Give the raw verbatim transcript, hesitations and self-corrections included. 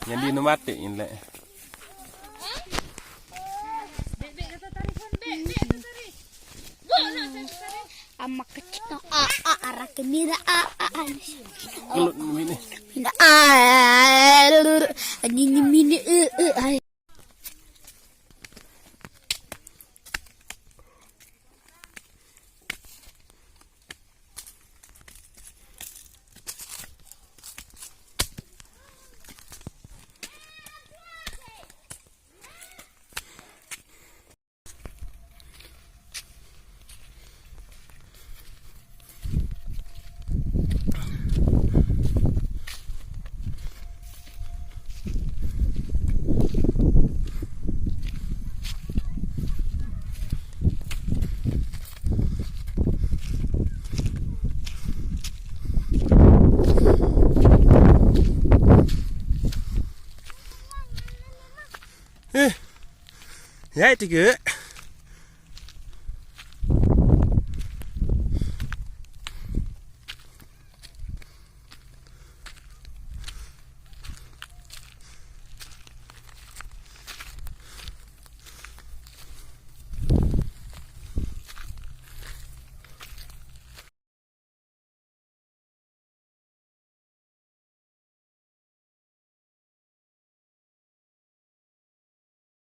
Yang di nomor tik ini leh. Ama kecil a a ara kemira a a a. Kelut ini. Mina a a. Ini ini mini e e ai. Eh, ya itu ke.